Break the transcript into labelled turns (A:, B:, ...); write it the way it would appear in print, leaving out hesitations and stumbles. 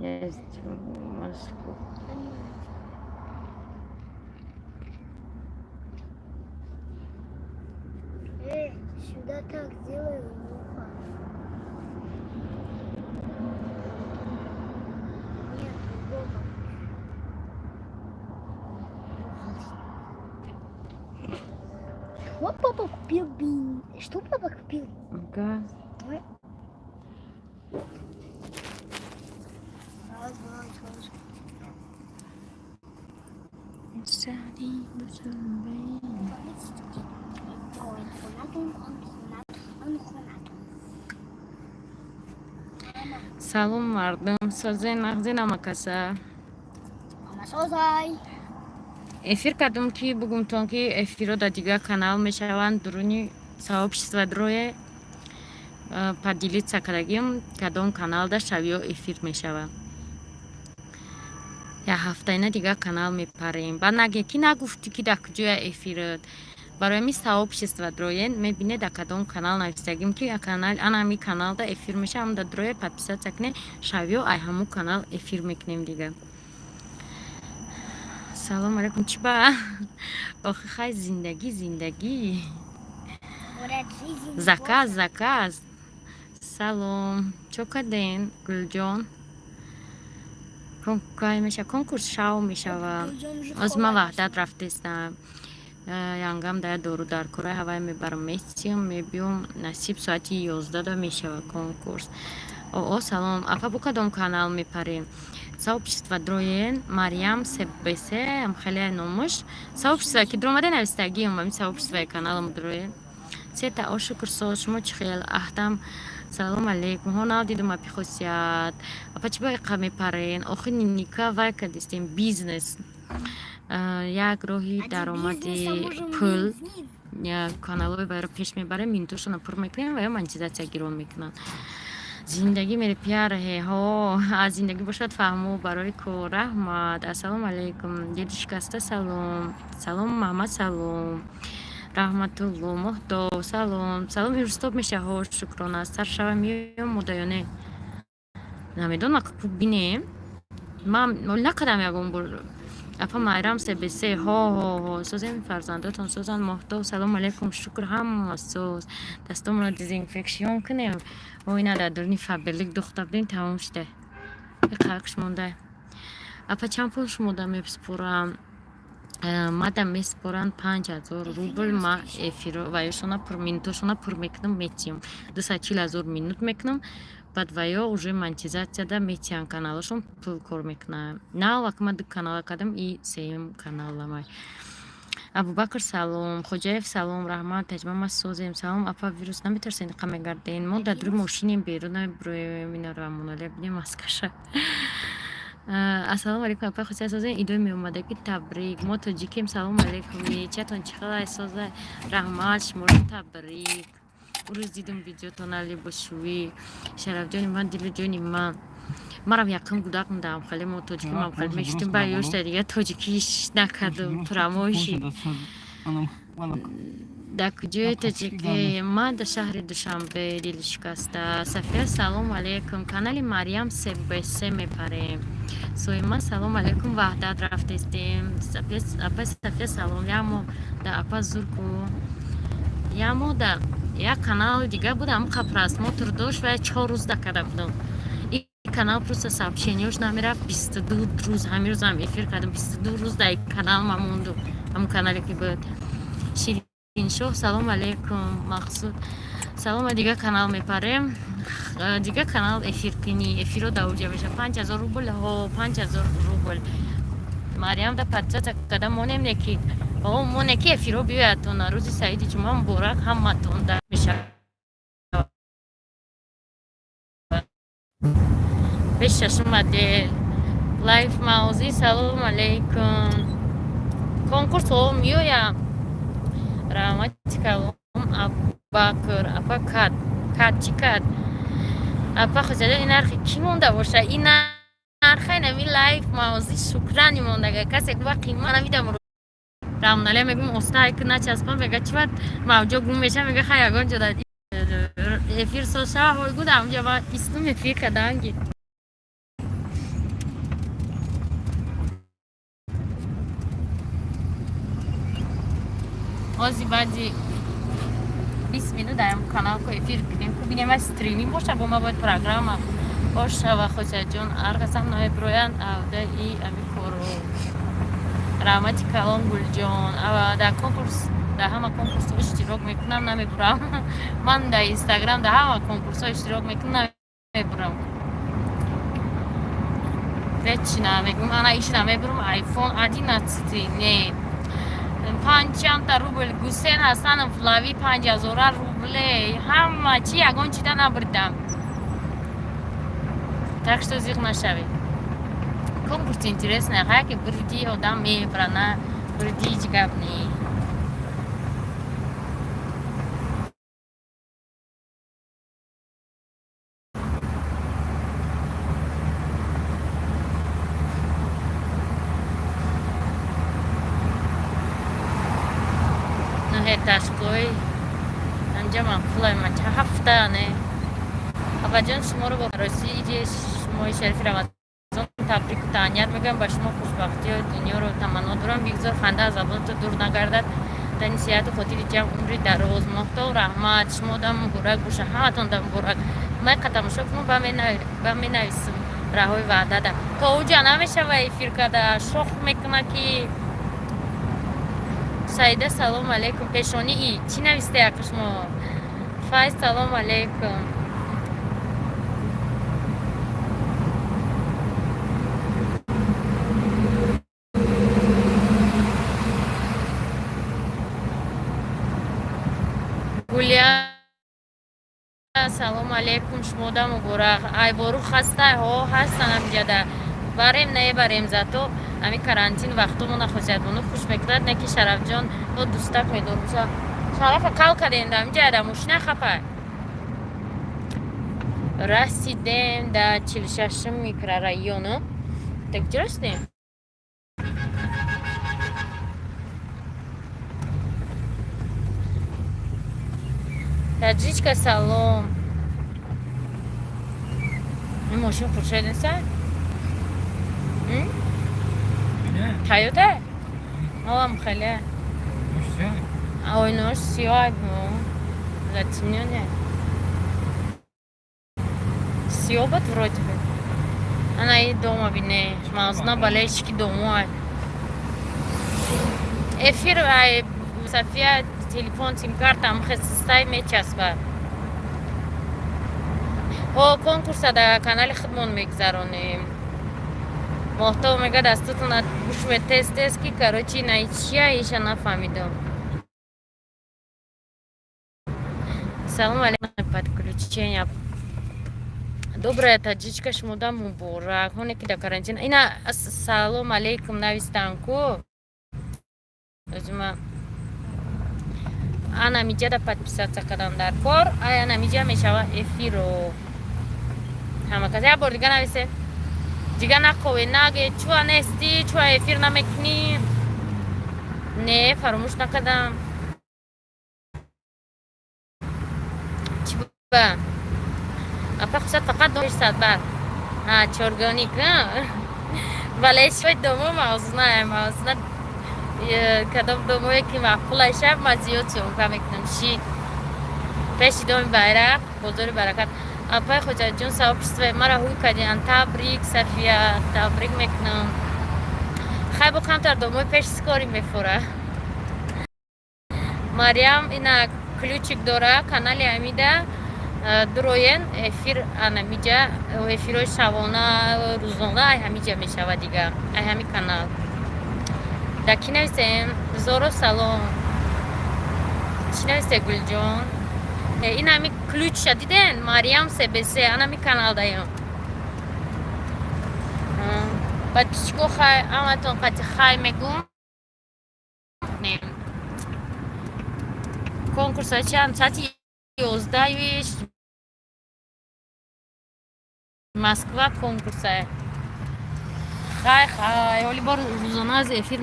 A: Ездим в Москву.
B: Сюда так сделаю, муха. Нет, другого. Вот папа купил бин. Что папа купил?
A: Газ.
B: Ой. Раз, два, три.
A: Салом, мардум, созен, нағзен, ҳамакаса?
B: Созай.
A: Эфир кардум, ки бугумтон, ки эфирро дар дигар канал мешаванд. Дуруни сообщество дурое, поделиться кардагим, кадом каналда шавиё эфир мешавад. Як ҳафтаина дигар канал мепарем. Баъд наге, ки нагуфтӣ, ки дар куҷоя эфират. Барои ҳамин сообщество дроен, мебинед, дар кадом канал нависагим, ки канал ана ҳами каналда эфир мешава. Ҳамда дроe, подписаться кунед, шавиё ай ҳамун канал эфир мекунем дига. Салом алейкум. Чӣ ба охи? Хай, зиндагӣ, зиндагӣ. Заказ, заказ. Салом, чо карден, Гулҷон? Кай меша конкурс? Шав мешава. Оз ман Ваҳдат рафтестам. Янгам да дору дар кораи ҳавай мебарам, месиям, мебиём. Насиб, соати 11-да мешава конкурс. Оо, салом, апа, бо кадом канал мепарем? Сообщество дроен, Марьям СБС, хеле номуш. Сообщество ки дромаде, навистагиам, ами сообществои каналам дроен. Сета о, шукр, соз, шумо чӣ хел? Аҳтам, салом алейкум. Ҳо, нав дидум, апи Хосият. Апа, чӣ ба иқа мепарен? Охи, ника вай кардистем, бизнес, як роҳи даромади пул. Каналҳои вайро пеш мебарем, минутошонро пур мекунем ва ё монетизатсия гирон мекунанд. Зиндагӣ мере пиараҳе. Ҳо, аз зиндагӣ бошад, фаҳмо барои кор. Раҳмат. Ассалому алайкум, дили шикаста, салом. Салом, Маҳмад, салом. Раҳматулло, Моҳтоб, салом. Салом, имрӯз меша? Ҳо, шукрона. Саршава меём мода ё не, намедонам, бинем. Ман накардам ягон бор. Апа Майрам СБС, ҳо, ҳо, ҳо, созем, фарзандотон созанд. Моҳтоб, салому алайкум. Шукр, ҳама соз. Дастомонро дезинфекция кунем. Ой, на, дар дуруни Фаберлик духта будем, тамом шуда, иқақш монда. Апа, чанд пул шумода месупорам? Мада месупоранд 5000 рубл. Ма эфиро ва ёшона пур, минутошона пур мекунам, метиҳам. 240 000 минут мекунам, баъд ва ё уже монетизатсияда метиҳанд, каналашон пул кор мекунанд. Нав ма ду канала кардам, и сеюм каналамай. Абубакр, салом. Хоҷаев, салом. Раҳмат, таҷма, ма созем. Салом, апа, вирус наметарсед, иқа мегарден? Мо дар дури мошинем, берун намебироем. Инаро амоналия бинем, маскаша. Ассалому алайкум, апа Хусия, созем, идои меомадаги табрик. Мо тоҷикем. Салому алайкум, чиятон чӣ хелай, соза? Раҳмат, шуморо табрик. Рӯз дидум видеотона, либосшӯӣ. Шарафҷони ман, дилу ҷони ман, марам якум гудак мудам. Хеле мо тоҷиким, хеле мешитим ба ёшта дига тоҷикиш накардум прамоши. Дар куҷои тоҷике? Ман дар шаҳри Душанбе, дили шикаста. Сафия, салому алейкум. Канали Марьям СБС мепарем. Соима, салому алейкум. Ваҳдат рафтестем. Апа Сафия, салом. Ямо да апа зурку, ямо да як канал дига буд, ҳамқа просмотр дошт ва 4 рӯз дакарда будам. И канал просто сообщениёш намерафт 22 рӯз. Ҳамин рӯзам эфир кардам, 22 рӯз дар канал ма мондум, ҳамун канале ки буд. Шириншоҳ, салому алейкум. Мақсуд, салом. Дига канал мепарем, дига канал эфир кунӣ, эфиро дар уҷа меша. 5000 рубл, ҳо, 5000 рубл. Мариям да подписаться када монем, не ки о моне ки эфиро биёядтон. Рӯзи саиди ҷумъа муборак ҳаматон. Да мешавад бешашум отдел. Лайф мавзи, салому алейкум. Конкурс о меоям. Раҳмати калом, Абубакр. Апа, кад кад чӣ кад? Апа Хозида, ин нархи кӣ монда боша? Ин нархай нами лайф мавзи шукрани мондага. Касе гува қима намидам. Рамнале мегум, остай ки начаспам, мега чӣ бад мавҷо гум меша. Мега, хай, ягон ҷо эфир сошава ҳой гуд, амҷа ма истум эфир каданги. Ҳози баъди 20 минут дар канал ко эфир кунем, ку бинем, ай стриминг боша, бо ма бояд программа бошава. Хосиятҷон, арғасам намебироянд авда и ами коро. Раҳмати калон, Гулҷон. Дар конкурс, дар ҳама конкурсҳо иштирок мекунам, намебурам. Ман дар Инстаграм дар ҳама конкурсҳо иштирок мекунам, намебурам. Ҳечи намегум, ана иш намебурам. Айфон 11 не, панҷчанда рубл. Гусен Ҳасанов, лави 5000-а рубле. Ҳама чи, ягон чида набурдам, так что зиқ нашавед. Конкурс интересный, ҳаяке бурди, одам мебра, на бурди, ҳеҷ гап не. Этажкой анҷа маъқулай ма ҳафта не. Абаҷон, шуморо бо росии моҳи шарифи Рамазон табрику таҳният мегӯям. Ба шумо хушбахтиҳои дунёро таманно дорам. Бигзор ханда аз забонато дур нагардад, тани сиҳату хотири ҷамъ, умри дароз. Моҳтоб, раҳмат, шумо дам муборак боша, ҳаматон да муборак. Майқа тамошо кунам, ба менависам раҳои ваъдада. То уҷа намешава эфир када, шох мекуна ки. Саида, салом алейкум. Пешонии чӣ нависте яка шумо? Файз, салом алейкум. Гулия, салом алейкум, шумода муборак. Айворух ҳастай? Ҳо, ҳастан амҷада. Барем, набарем, зато ами карантин вақтомона хосиятбону хуш мекунад, не ки Шарафҷон о дӯстак медорбуша. Шарафа кал кардем да амҷада мошина хапай. Расидем да 46-м микрорайону. Так где расидем? Таджичка, салом. Ин мошин хуршед неста? Тойота? Олам хеле. Ойнош сиёҳ, затемнённый. Сиёҳ буд вроде бы. Ана и дома бине. Мавзуна болельщики домо. Эфир ай София, телефон сим-картам хесистай мечаспад. Ҳо, конкурса дар канали худмон мегузаронем. Моҳтоб мегӯяд, аз тутона гӯш тез тез ки, короче, наичия иша нафаҳмидам. Салом алейкум, подключение. Добрая таджичка, шумода муборак. Ҳоне ки дар карантин. Ина салом алейкум навистан ку. Озима ана миҷада подписаться кардам дар кор. Ай ана миҷа мешава эфиро. Ҳама кас як бор дига нависе. Дига нақове, наге, чуа нести, чуа эфир намекунӣ. Не, фаромӯш накардам. Чӣ ба? Апа хусад фақат 200 бар. А, чоргоник, вале шои домо мавзуна, мавзуна кадом домое ки маъқулай шаб, ма зиёд съёмка мекунам. Ши пеши доми байрақ, бозори Баракат. Апай Хоҷаҷон, сообщество мара ҳуй кардиан. Табрик, Сафия, табрик мекунам. Хай, бо камтар домои пеш скори мефура. Мариям, ина ключик дора канали Амида, дуроен эфир анамиҷа, эфирҳои шабона, рӯзона ай ҳамиҷа мешава дига, ай ҳами канал. Да ки нависем? Зоро, салом. Чӣ нависе, Гулҷон? Ин ҳами ключша диден, Мариям СБС, анами канал даём. Подписчико, хай, ҳаматон қати хай мегум. Конкурса чанд? Соати 11-и Москва конкурса. Хай, хай, ҳоли бор рӯзона аз эфир.